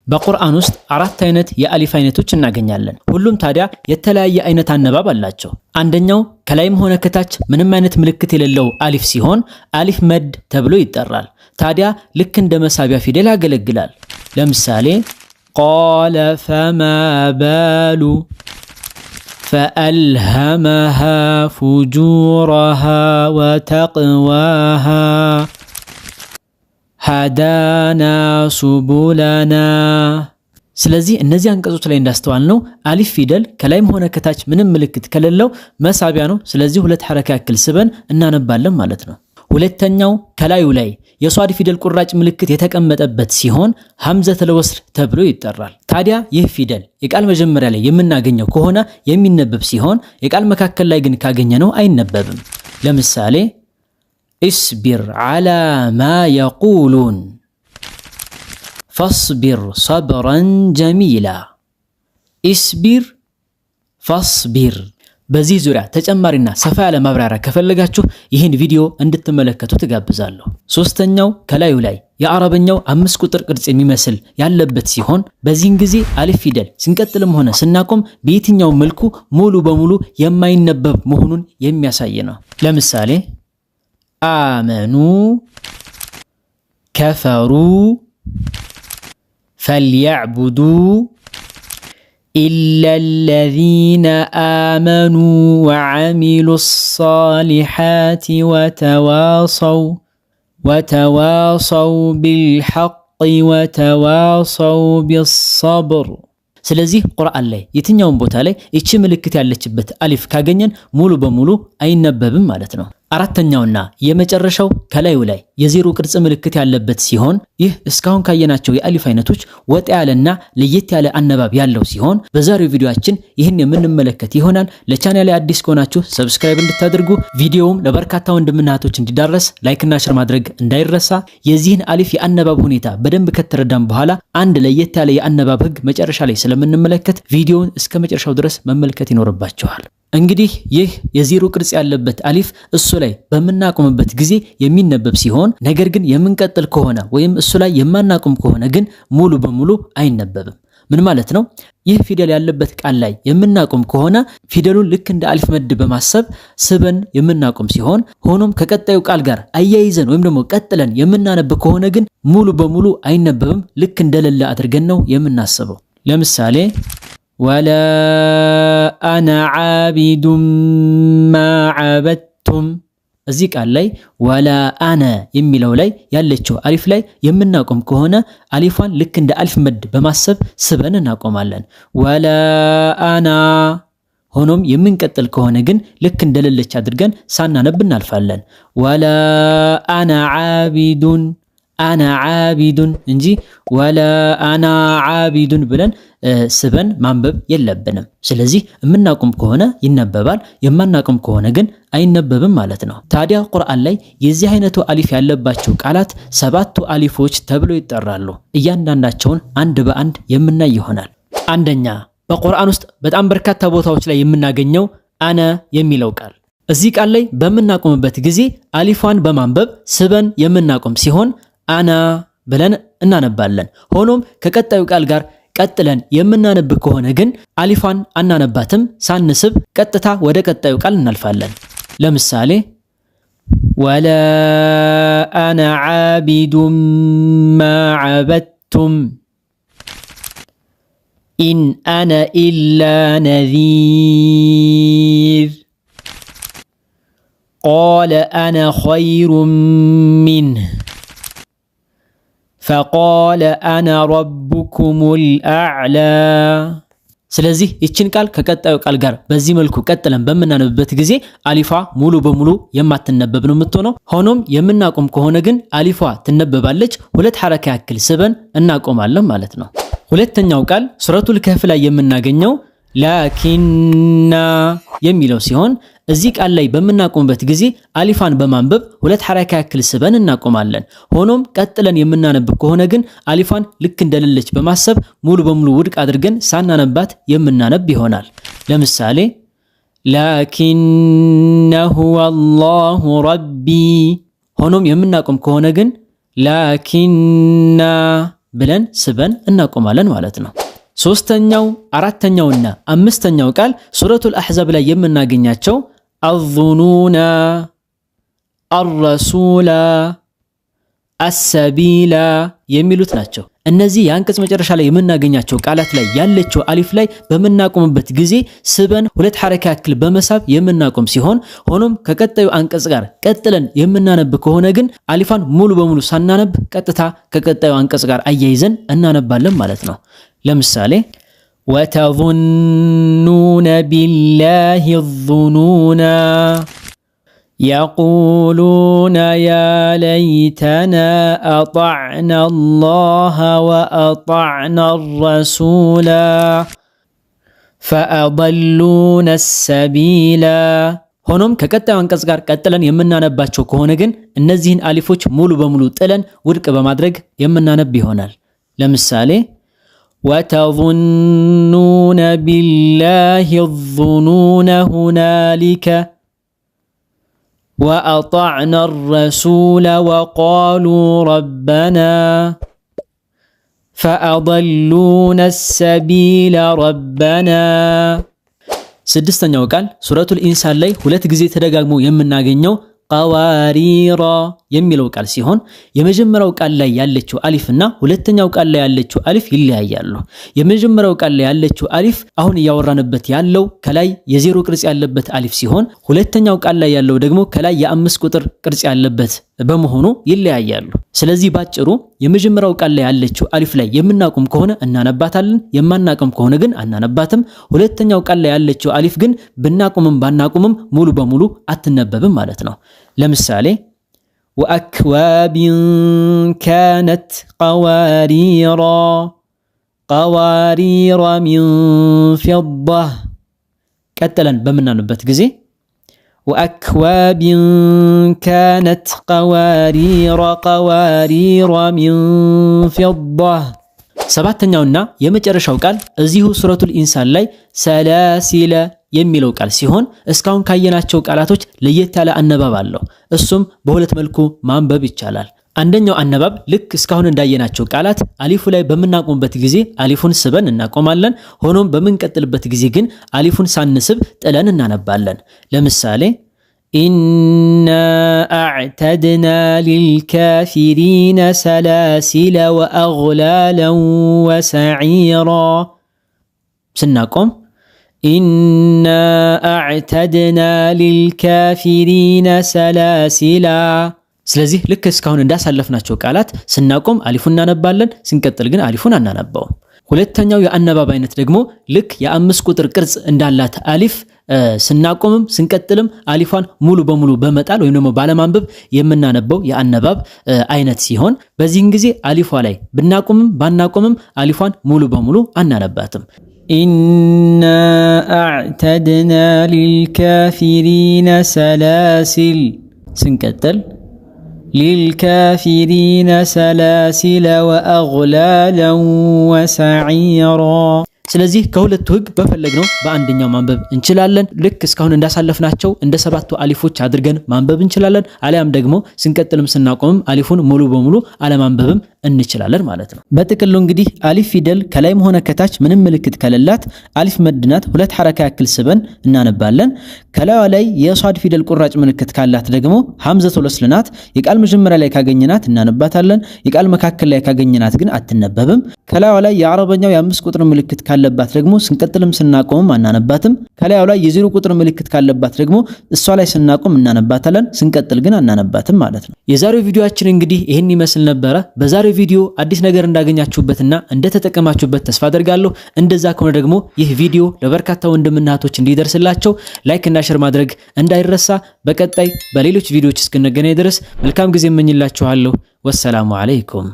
በቁርአን ውስጥ አራት አይነት የአሊፍ አይነቶች እናገኛለን። ሁሉም ታዲያ የተለያየ አይነት አነባብ አላቸው። አንደኛው ከላይም ሆነ ከታች ምንም አይነት ምልክት የሌለው አሊፍ ሲሆን አሊፍ መድ ተብሎ ይጠራል። ታዲያ ልክ እንደ መሳቢያ ፊደል ያገለግላል። ለምሳሌ قال فما بال፣ فألهمها فجورها وتقواها፣ هدانا سبلنا። ስለዚህ እነዚህ አንቀጾች ላይ እንዳስተዋልነው አሊፍ ፊደል ከላይም ሆነ ከታች ምንም ምልክት ከሌለው መሳቢያ ነው። ስለዚህ ሁለት ሐረካ ያክል ስበን እናነባለን ማለት ነው። ሁለተኛው ከላዩ ላይ የሷድ ፊደል ቁራጭ ምልክት የተቀመጠበት ሲሆን ሐምዘተል ወስል ተብሎ ይጠራል። ታዲያ ይህ ፊደል የቃል መጀመሪያ ላይ የምናገኘው ከሆነ የሚነበብ ሲሆን የቃል መካከል ላይ ግን ካገኘነው አይነበብም። ለምሳሌ اصبر على ما يقولون፣ فاصبر صبرا جميلا፣ اصبر فاصبر። በዚህ ዙሪያ ተጨማሪና ሰፋ ያለ ማብራሪያ ከፈለጋችሁ ይህን ቪዲዮ እንድትመለከቱ ትጋብዛለሁ። ሶስተኛው ከላዩ ላይ የአረበኛው 5 ቁጥር ቅርጽ የሚመስል ያለበት ሲሆን በዚህን ጊዜ አሊፍ ፊደል ስንቀጥልም ሆነ ስናቆም በየትኛው መልኩ ሙሉ በሙሉ የማይነበብ መሆኑን የሚያሳይ ነው። ለምሳሌ آمنوا፣ كفروا፣ فليعبدوا፣ إلا الذين آمنوا وعملوا الصالحات وتواصوا بالحق وتواصوا بالصبر። ስለዚህ ቁርአን ላይ የትኛውን ቦታ ላይ ይቺ ምልክት ያለችበት አሊፍ ካገኘን ሙሉ በሙሉ አይነበብም ማለት ነው። አራተኛውና የመጨረሻው ከላዩ ላይ የዜሮ ቅርጽ ምልክት ያለበት ሲሆን ይህ እስካሁን ካየናቸው የአሊፍ አይነቶች ወጣ ያለና ለየት ያለ አነባብ ያለው ሲሆን በዛሬው ቪዲዮአችን ይህን የምንመለከት ይሆናል። ለቻናሌ አዲስ ከሆናችሁ subscribe እንድታደርጉ፣ ቪዲዮውም ለበርካታ ወንድምና እህቶች እንዲዳረስ like ና share ማድረግ እንዳይረሳ። የዚህን አሊፍ የአነባብ ሁኔታ በደንብ ከተረዳን በኋላ አንድ ለየት ያለ የአነባብ ህግ መጨረሻ ላይ ስለምንመለከት ቪዲዮውን እስከ መጨረሻው ድረስ መመልከት ይኖርባችኋል። እንግዲህ ይህ የዜሮ ቅርጽ ያለበት አሊፍ እሱ ላይ በምናቆምበት ጊዜ የሚነበብ ሲሆን ነገር ግን የምንቀጥል ከሆነ ወይም እሱ ላይ የማናቆም ከሆነ ግን ሙሉ በሙሉ አይነበብም። ምን ማለት ነው? ይህ ፊደል ያለበት ቃል ላይ የምናቆም ከሆነ ፊደሉን ልክ እንደ አሊፍ መድ በማሰብ ስበን የምናቆም ሲሆን ሆኖም ከቀጣዩ ቃል ጋር አያይዘን ወይም ደግሞ ቀጥለን የምናነብ ከሆነ ግን ሙሉ በሙሉ አይነበብም። ልክ እንደሌለ አድርገን ነው የምናስበው። ለምሳሌ ولا أنا عابد ما عبدتم፣ እዚህ ቃል ላይ ولا أنا የሚለው ላይ ያለችው አሊፍ ላይ የምናቆም ከሆነ አሊፏን ልክ እንደ አሊፍ መድ በማሰብ ስበን እናቆማለን። ولا أنا። ሆኖም የምንቀጥል ከሆነ ግን ልክ እንደሌለች አድርገን ሳናነብ እናልፋለን። ولا أنا عابد፣ أنا عابد እንጂ ولا أنا عابد ብለን ስበን ማንበብ የለብንም። ስለዚህ የምናቆም ከሆነ ይነበባል፣ የማናቆም ከሆነ ግን አይነበብም ማለት ነው። ታዲያ ቁርአን ላይ የዚህ አይነቱ አሊፍ ያለባቸው ቃላት ሰባቱ አሊፎች ተብሎ ይጠራሉ። እያንዳንዳቸውን አንድ በአንድ የምናይ ይሆናል። አንደኛ፣ በቁርአን ውስጥ በጣም በርካታ ቦታዎች ላይ የምናገኘው አነ የሚለው ቃል። እዚህ ቃል ላይ በምናቆምበት ጊዜ አሊፏን በማንበብ ስበን የምናቆም ሲሆን አና ብለን እናነባለን። ሆኖም ከቀጣዩ ቃል ጋር ቀጥለን የምናነብ ከሆነ ግን አሊፏን አናነባትም፣ ሳንስብ ቀጥታ ወደ ቀጣዩ ቃል እናልፋለን። ለምሳሌ ወላ አና ዓቢዱን ማ ዓበድቱም፣ إن أنا إلا نذير፣ قال أنا خير منه፣ فقال أنا ربكم الأعلى። ስለዚህ ይችን ቃል ከቀጣዩ ቃል ጋር በዚህ መልኩ ቀጥለን በምናነብበት ጊዜ አሊፏ ሙሉ በሙሉ የማትነበብ ነው የምትሆነው። ሆኖም የምናቆም ከሆነ ግን አሊፏ ትነበባለች። ሁለት ሐረካ ያክል ስበን እናቆማለን ማለት ነው። ሁለተኛው ቃል ሱረቱል ከህፍ ላይ የምናገኘው ላኪና የሚለው ሲሆን እዚህ ቃል ላይ በምናቆምበት ጊዜ አሊፋን በማንበብ ሁለት ሐረካ ያክል ስበን እናቆማለን። ሆኖም ቀጥለን የምናነብ ከሆነ ግን አሊፏን ልክ እንደሌለች በማሰብ ሙሉ በሙሉ ውድቅ አድርገን ሳናነባት የምናነብ ይሆናል። ለምሳሌ ላኪነሁ አላሁ ረቢ። ሆኖም የምናቆም ከሆነ ግን ላኪና ብለን ስበን እናቆማለን ማለት ነው። ሶስተኛው፣ አራተኛውና አምስተኛው ቃል ሱረቱል አሕዛብ ላይ የምናገኛቸው الظنونا፣ الرسولا፣ السبيلا የሚሉት ናቸው። እነዚህ የአንቀጽ መጨረሻ ላይ የምናገኛቸው ቃላት ላይ ያለችው አሊፍ ላይ በምናቆምበት ጊዜ ስበን ሁለት ሐረካ ያክል በመሳብ የምናቆም ሲሆን ሆኖም ከቀጣዩ አንቀጽ ጋር ቀጥለን የምናነብ ከሆነ ግን አሊፏን ሙሉ በሙሉ ሳናነብ ቀጥታ ከቀጣዩ አንቀጽ ጋር አያይዘን እናነባለን ማለት ነው። ለምሳሌ وتظنون بالله الظنونا يقولون يا ليتنا أطعنا الله وأطعنا الرسولا فأضلونا السبيلا። ሆኖም ከቀጣዩ አንቀጽ ጋር ቀጥለን የምናነባቸው ከሆነ ግን እነዚህን አሊፎች ሙሉ በሙሉ ጥለን ውድቅ በማድረግ የምናነብ ይሆናል። ለምሳሌ وتظنون بالله الظنون هنالك وأطعنا الرسول وقالوا ربنا فأضلونا السبيل ربنا። ስድስተኛው ቃል ሱረቱል ኢንሳን ላይ ሁለት ጊዜ ተደጋግሞ የምናገኘው قوارير የሚለው ቃል ሲሆን የመጀመሪያው ቃል ላይ ያለችው አሊፍ እና ሁለተኛው ቃል ላይ ያለችው አሊፍ ይለያያሉ። የመጀመሪያው ቃል ላይ ያለችው አሊፍ አሁን እያወራንበት ያለው ከላይ የዜሮ ቅርጽ ያለበት አሊፍ ሲሆን ሁለተኛው ቃል ላይ ያለው ደግሞ ከላይ የአምስት ቁጥር ቅርጽ ያለበት በመሆኑ ይለያያሉ። ስለዚህ ባጭሩ የመጀመሪያው ቃል ላይ ያለችው አሊፍ ላይ የምናቆም ከሆነ እናነባታለን፣ የማናቆም ከሆነ ግን አናነባትም። ሁለተኛው ቃል ላይ ያለችው አሊፍ ግን ብናቆምም ባናቆምም ሙሉ በሙሉ አትነበብም ማለት ነው። ለምሳሌ وأكواب كانت قواريرا قوارير من فضة። ቀጥለን በምናነብበት ጊዜ وأكواب كانت قوارير قوارير من فضة። ሰባተኛውና የመጨረሻው ቃል እዚሁ ሱረቱል ኢንሳን ላይ سلاسل የሚለው ቃል ሲሆን እስካሁን ካየናቸው ቃላቶች ለየት ያለ አነባብ አለው። እሱም በሁለት መልኩ ማንበብ ይቻላል። አንደኛው አነባብ ልክ እስካሁን እንዳየናቸው ቃላት አሊፉ ላይ በምናቆምበት ጊዜ አሊፉን ስበን እናቆማለን። ሆኖም በምንቀጥልበት ጊዜ ግን አሊፉን ሳንስብ ጥለን እናነባለን። ለምሳሌ إنا أعتدنا للكافرين سلاسل وأغلالا وسعيرا። ስናቆም إنا أعتدنا للكافرين سلاسلا። ስለዚህ ልክ እስካሁን እንዳሳለፍናቸው ቃላት ስናቆም አሊፉን እናነባለን፣ ስንቀጥል ግን አሊፉን አናነባውም። ሁለተኛው የአነባብ አይነት ደግሞ ልክ የአምስት ቁጥር ቅርጽ እንዳላት አሊፍ ስናቆምም ስንቀጥልም አሊፏን ሙሉ በሙሉ በመጣል ወይም ደግሞ ባለማንበብ የምናነበው የአነባብ አይነት ሲሆን በዚህን ጊዜ አሊፏ ላይ ብናቆምም ባናቆምም አሊፏን ሙሉ በሙሉ አናነባትም። إنا أعتدنا للكافرين سلاسل። ስንቀጥል للكافرين سلاسل وأغلالا وسعيرا። ስለዚህ ከሁለቱ ህግ በፈለግነው በአንደኛው ማንበብ እንችላለን። ልክ እስካሁን እንዳሳለፍናቸው እንደ ሰባቱ አሊፎች አድርገን ማንበብ እንችላለን። አሊያም ደግሞ ስንቀጥልም ስናቆምም አሊፉን ሙሉ በሙሉ አለማንበብም እንችላለን ማለት ነው። በጥቅሉ እንግዲህ አሊፍ ፊደል ከላይም ሆነ ከታች ምንም ምልክት ከሌላት አሊፍ መድናት ሁለት ሐረካ ያክል ስበን እናነባለን። ከላይዋ ላይ የሷድ ፊደል ቁራጭ ምልክት ካላት ደግሞ ሐምዘቱል ወስል ናት። የቃል መጀመሪያ ላይ ካገኘናት እናነባታለን። የቃል መካከል ላይ ካገኘናት ግን አትነበብም። ከላይዋ ላይ የአረበኛው የአምስት ቁጥር ምልክት ካለባት ደግሞ ስንቀጥልም ስናቆምም አናነባትም። ከላይዋ ላይ የዜሮ ቁጥር ምልክት ካለባት ደግሞ እሷ ላይ ስናቆም እናነባታለን፣ ስንቀጥል ግን አናነባትም ማለት ነው። የዛሬው ቪዲዮአችን እንግዲህ ይህን ይመስል ነበረ። በዛሬው ቪዲዮ አዲስ ነገር እንዳገኛችሁበትና እንደተጠቀማችሁበት ተስፋ አደርጋለሁ። እንደዛ ከሆነ ደግሞ ይህ ቪዲዮ ለበርካታ ወንድምና እህቶች እንዲደርስላቸው like እና share ማድረግ እንዳይረሳ። በቀጣይ በሌሎች ቪዲዮዎች እስክንገናኝ ድረስ መልካም ጊዜ እመኝላችኋለሁ። والسلام عليكم።